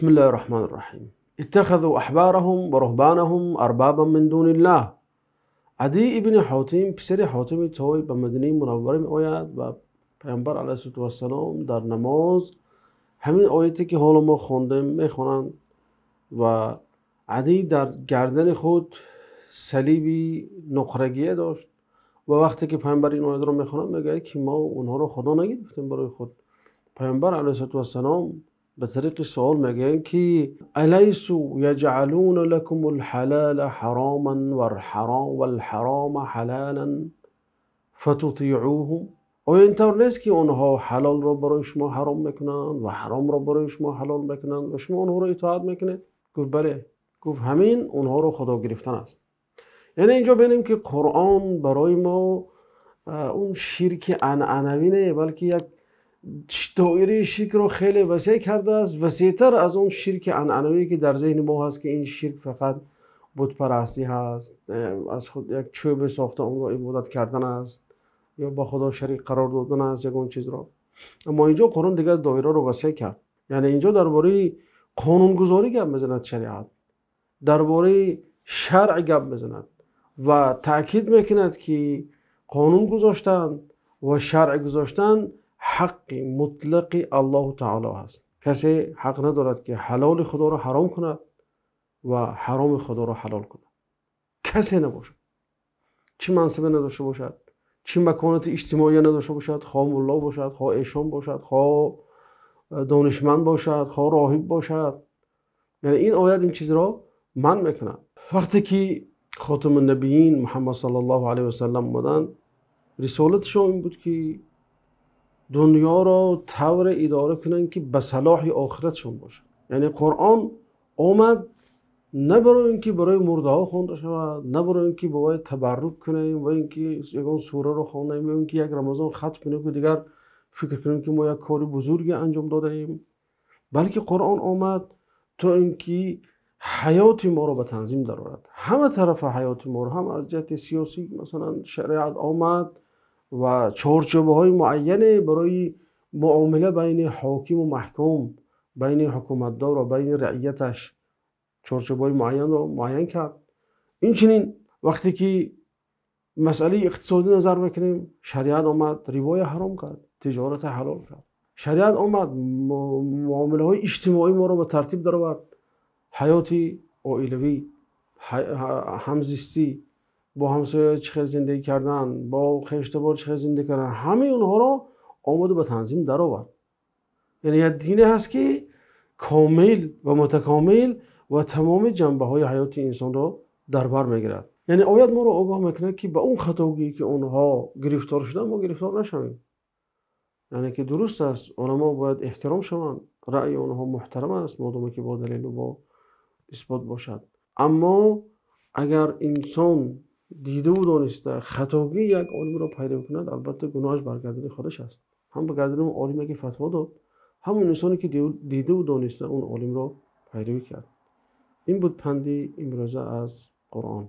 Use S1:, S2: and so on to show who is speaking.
S1: بسم الله الرحمن الرحیم. اتخذوا احبارهم ورهبانهم اربابا من دون الله. عدی ابن حاتم پسر حاتم طایی به مدینه منوره می آید و پیامبر علیه السلام در نماز همین آیتی که حالا ما خواندیم میخوانند و عدی در گردن خود صلیبی نقرگیه داشت و وقتی که پیامبر این آیت رو میخوانند میگه که ما اونها رو خدا نگرفتیم برای خود. پیامبر علیه السلام به طریق سوال میگن که الیسوا یجعلون لكم الحلال حراما والحرام حلالا فتطیعوهم. آیا اینطور نیست که اونها حلال را برای شما حرام میکنند و حرام را برای شما حلال میکنند و شما اونها را اطاعت میکنید؟ گفت بله. گفت همین اونها رو خدا گرفتن است. یعنی اینجا ببینیم که قرآن برای ما اون شرک عنعنوی نه، بلکه یک دایره شرک رو خیلی وسیع کرده است، وسیع‌تر از اون شرک عنعنوی که در ذهن ما هست که این شرک فقط بت پرستی هست، از خود یک چوب ساخته اون رو عبادت کردن است یا با خدا شریک قرار دادن است یک اون چیز را. اما اینجا قرآن دیگر دایره رو وسیع کرد. یعنی اینجا درباره قانونگذاری گپ میزند شریعت، درباره شرع گپ میزند و تاکید میکند که قانون گذاشتن و شرع گذاشتن حق مطلق الله تعالی هست. کسی حق ندارد که حلال خدا را حرام کند و حرام خدا را حلال کند. کسی نباشد، چه منصب نداشته باشد، چه مکانت اجتماعی نداشته باشد، خواه ملا باشد، خواه ایشان باشد، خواه دانشمند باشد، خواه راهب باشد. یعنی این آیت این چیز را منع میکند. وقتی که خاتم النبیین محمد صلی الله علیه و سلم آمدند، رسالتشان این بود که دنیا را طور اداره کنند که به صلاح آخرتشان باشد. یعنی قرآن آمد نه برای اینکه برای مرده ها خوانده شود، نه برای اینکه باید تبرک کنیم و اینکه یگان سوره رو خوانیم و اینکه یک رمضان ختم کنیم و دیگر فکر کنیم که ما یک کار بزرگی انجام داده‌ایم، بلکه قرآن آمد تا اینکه حیات ما رو به تنظیم درآورد. همه طرف حیات ما رو، هم از جهت سیاسی مثلا شریعت آمد و چارچوب‌های معینه برای معامله بین حاکم و محکوم، بین حکومتدار و بین رعیتش چارچوب‌های معین رو معین کرد. اینچنین وقتی که مسئله اقتصادی نظر بکنیم، شریعت آمد ربای حرام کرد، تجارت حلال کرد. شریعت آمد معامله های اجتماعی ما رو به ترتیب درآورد، حیات عائلوی، همزیستی، با همسایه چه زندگی کردن، با خویشتبار چه زندگی کردن، همه اونها رو آمد به تنظیم درآورد. یعنی یک دینی هست که کامل و متکامل و تمام جنبه های حیات انسان را در بر میگیرد. یعنی آیت ما رو آگاه میکنه که به اون خطاگی که اونها گرفتار شدن ما گرفتار نشویم. یعنی که درست است علما باید احترام شوند، رأی اونها محترم است مادامی که با دلیل و با اثبات باشد. اما اگر انسان دیده و دانسته خطاگی یک عالم را پیدا کند، البته گناهش بر گردن خودش است، هم به گردن اون عالمی که فتوا داد، هم اون انسانی که دیده و دانسته اون عالم را پیروی کرد. این بود پندی امروزه از قرآن.